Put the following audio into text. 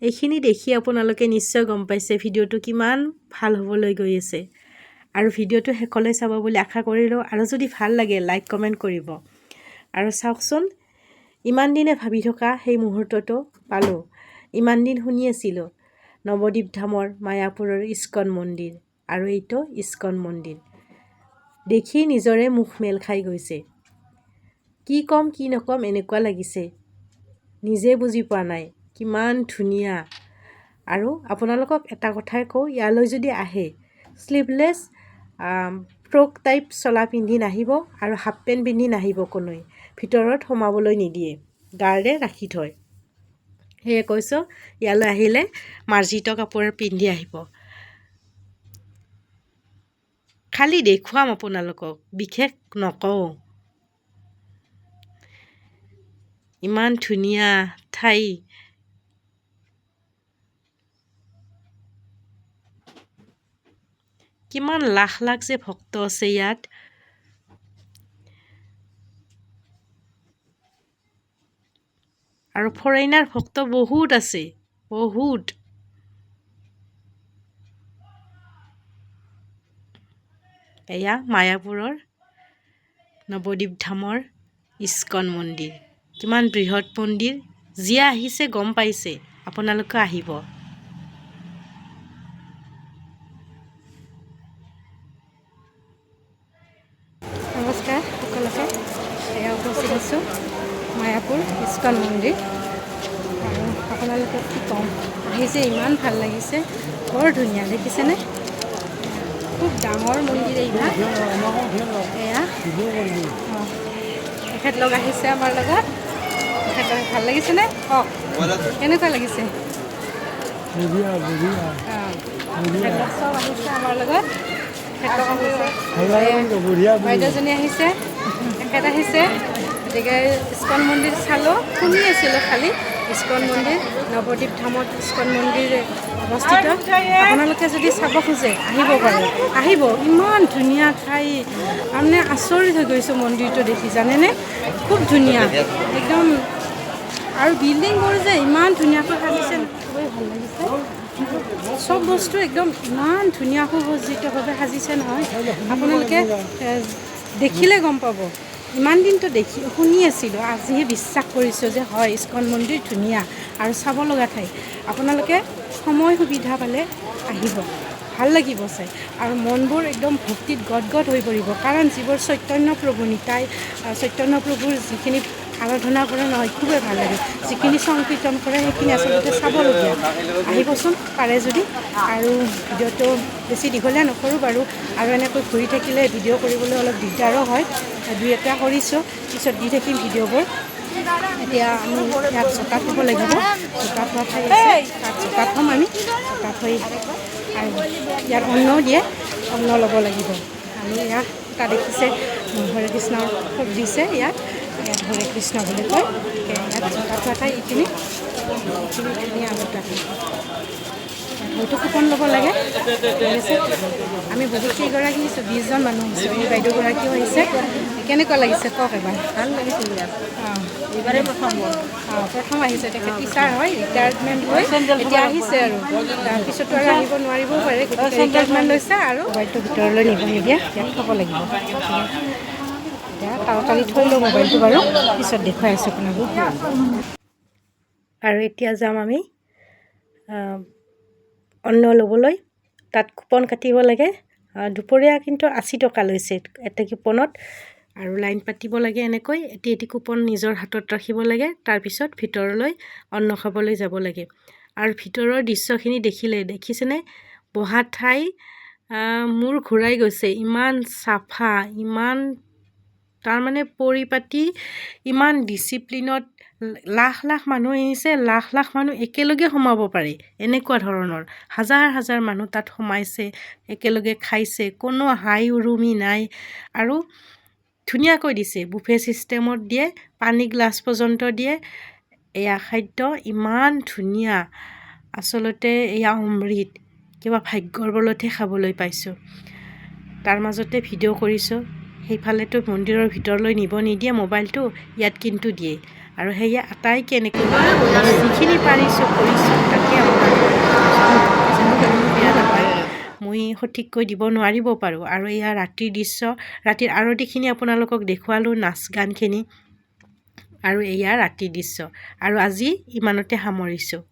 এইখিনি দেখি আপোনালোকে নিশ্চয় গম পাইছে ভিডিঅ'টো কিমান ভাল হ'বলৈ গৈ আছে। আৰু ভিডিঅ'টো শেষলৈ চাব বুলি আশা কৰিলোঁ। আৰু যদি ভাল লাগে লাইক কমেণ্ট কৰিব। আৰু চাওকচোন, ইমান দিনে ভাবি থকা সেই মুহূৰ্তটো পালোঁ। ইমান দিন শুনি আছিলোঁ নৱদ্বীপ ধামৰ মায়াপুৰৰ ইস্কন মন্দিৰ, আৰু এইটো ইস্কন মন্দিৰ দেখি নিজৰে মুখ মেল খাই গৈছে। কি ক'ম কি নক'ম এনেকুৱা লাগিছে, নিজে বুজি পোৱা নাই কিমান ধুনীয়া। আৰু আপোনালোকক এটা কথাই কওঁ, ইয়ালৈ যদি আহে শ্লিভলেছ ফ্ৰক টাইপ চোলা পিন্ধি নাহিব আৰু হাফ পেণ্ট পিন্ধি নাহিব, কোনোৱে ভিতৰত সোমাবলৈ নিদিয়ে, গাৰ্ডে ৰাখি থয়। সেয়ে কৈছোঁ, ইয়ালৈ আহিলে মাৰ্জিত কাপোৰ পিন্ধি আহিব। খালি দেখুৱাম আপোনালোকক, বিশেষ নকওঁ। ইমান ধুনীয়া ঠাই। কিমান লাখ লাখ যে ভক্ত আছে ইয়াত। আৰু ফৰেইনাৰ ভক্ত বহুত আছে, বহুত। এয়া মায়াপুৰৰ নৱদ্বীপ ধামৰ ইস্কন মন্দিৰ। কিমান বৃহৎ মন্দিৰ, যিয়ে আহিছে গম পাইছে, আপোনালোকে আহিব। নমস্কাৰ সকলোকে, এয়া উপস্থিত আছোঁ মায়াপুৰ ইস্কন মন্দিৰ। আৰু আপোনালোকক কি ক'ম, আহিছে ইমান ভাল লাগিছে, বৰ ধুনীয়া দেখিছেনে? খুব ডাঙৰ মন্দিৰ এইভাগ। এয়া তেখেতলোক আহিছে আমাৰ লগত। তেখেতলোক ভাল লাগিছেনে? কওক কেনেকুৱা লাগিছে? তেখেতলোক চব আহিছে আমাৰ লগত। তেখেতলোক আহিছে, বাইদেউজনী আহিছে, তেখেত আহিছে। গতিকে ইস্কন মন্দিৰ চালোঁ, শুনি আছিলোঁ খালি ইস্কন মন্দিৰ, নৱদ্বীপ ধামত ইস্কন মন্দিৰ অৱস্থিত। আপোনালোকে যদি চাব খোজে আহিব পাৰে, আহিব। ইমান ধুনীয়া ঠাই, তাৰমানে আচৰিত হৈ গৈছোঁ মন্দিৰটো দেখি, জানেনে? খুব ধুনীয়া একদম। আৰু বিল্ডিংবোৰ যে ইমান ধুনীয়াকৈ সাজিছে, খুবেই ভাল লাগিছে। চব বস্তু একদম ইমান ধুনীয়া সুসজ্জিতভাৱে সাজিছে নহয়, আপোনালোকে দেখিলে গম পাব। ইমান দিনটো দেখি শুনি আছিলোঁ, আজিহে বিশ্বাস কৰিছোঁ যে হয় ইস্কন মন্দিৰ ধুনীয়া আৰু চাব লগা ঠাই। আপোনালোকে সময় সুবিধা পালে আহিব, ভাল লাগিব চাই। আৰু মনবোৰ একদম ভক্তিত গদগদ হৈ পৰিব। কাৰণ যিবোৰ চৈতন্য প্ৰভু নিতাই, চৈতন্য প্ৰভুৰ যিখিনি আৰাধনা কৰে নহয়, খুবেই ভাল লাগে। যিখিনি সংকীৰ্তন কৰে সেইখিনি আচলতে চাবলগীয়া। আহিবচোন পাৰে যদি। আৰু ভিডিঅ'টো বেছি দীঘলীয়া নকৰোঁ বাৰু, আৰু এনেকৈ ঘূৰি থাকিলে ভিডিঅ' কৰিবলৈ অলপ দিগদাৰো হয়। দুই এটা কৰিছোঁ, পিছত দি থাকিম ভিডিঅ'বোৰ। এতিয়া আমি ইয়াত জোতা থ'ব লাগিব, জোতা থোৱা ঠাই আছে, তাত জোতা থ'ম আমি। জোতা থৈ আৰু ইয়াত অন্ন দিয়ে, অন্ন ল'ব লাগিব। আৰু ইয়াত এটা দেখিছে হৰে কৃষ্ণৰ ফটো দিছে, ইয়াত ইয়াত হৰে কৃষ্ণ বুলি কয়। ইয়াত জোতা থোৱা ঠাই এইখিনি, এইখিনি ধুনীয়া জোতা থৈ। হয়তো কুপন ল'ব লাগে। ঠিক আছে, আমি বহুত কেইগৰাকী আহিছোঁ, 20জন মানুহ আহিছোঁ। এই বাইদেউগৰাকীও আহিছে। কেনেকুৱা লাগিছে কওক এবাৰ? ভাল লাগিছে ইয়াত। অঁ, এইবাৰেই প্ৰথম। অঁ, প্ৰথম আহিছে। তেখেত টিচাৰ হয়, ৰিটায়াৰমেণ্ট হৈ এতিয়া আহিছে। আৰু তাৰপিছতো আৰু আহিব নোৱাৰিবও পাৰে, গতিকে ৰিটায়াৰমেণ্ট লৈছে। আৰু মোবাইলটো ভিতৰলৈ নিব নিদিয়ে, ইয়াত থ'ব লাগিব। এতিয়া তাড়াতাড়ি থৈ লওঁ মোবাইলটো বাৰু, পিছত দেখুৱাই আছোঁ আপোনালোকক। আৰু এতিয়া যাম আমি অন্ন ল'বলৈ। তাত কুপন কাটিব লাগে। দুপৰীয়া কিন্তু 80 টকা লৈছে এটা কুপনত। আৰু লাইন পাতিব লাগে এনেকৈ, এটি এটি কুপন নিজৰ হাতত ৰাখিব লাগে। তাৰপিছত ভিতৰলৈ অন্ন খাবলৈ যাব লাগে। আৰু ভিতৰৰ দৃশ্যখিনি দেখিলে, দেখিছেনে? বহা ঠাই মূৰ ঘূৰাই গৈছে, ইমান চাফা, ইমান তাৰমানে পৰিপাতি, ইমান ডিচিপ্লিনত। লাখ লাখ মানুহ আহিছে, লাখ লাখ মানুহ একেলগে সোমাব পাৰে, এনেকুৱা ধৰণৰ হাজাৰ হাজাৰ মানুহ তাত সোমাইছে, একেলগে খাইছে, কোনো হাই উৰুমি নাই। আৰু ধুনীয়াকৈ দিছে, বুফে ছিষ্টেমত দিয়ে, পানী গ্লাছ পৰ্যন্ত দিয়ে। এয়া খাদ্য ইমান ধুনীয়া, আচলতে এয়া অমৃত, কিবা ভাগ্যৰ বলতহে খাবলৈ পাইছোঁ। তাৰ মাজতে ভিডিঅ' কৰিছোঁ। সেইফালেতো মন্দিৰৰ ভিতৰলৈ নিব নিদিয়ে মোবাইলটো, ইয়াত কিন্তু দিয়ে। আৰু সেয়া আটাইকে এনেকৈ যিখিনি পাৰিছোঁ কৰিছোঁ, তাকে আপোনালোকক বেয়া নাপায়, মই সঠিককৈ দিব নোৱাৰিব পাৰোঁ। আৰু এয়া ৰাতিৰ দৃশ্য, ৰাতিৰ আৰতিখিনি আপোনালোকক দেখুৱালোঁ, নাচ গানখিনি, আৰু এয়া ৰাতিৰ দৃশ্য। আৰু আজি ইমানতে সামৰিছোঁ।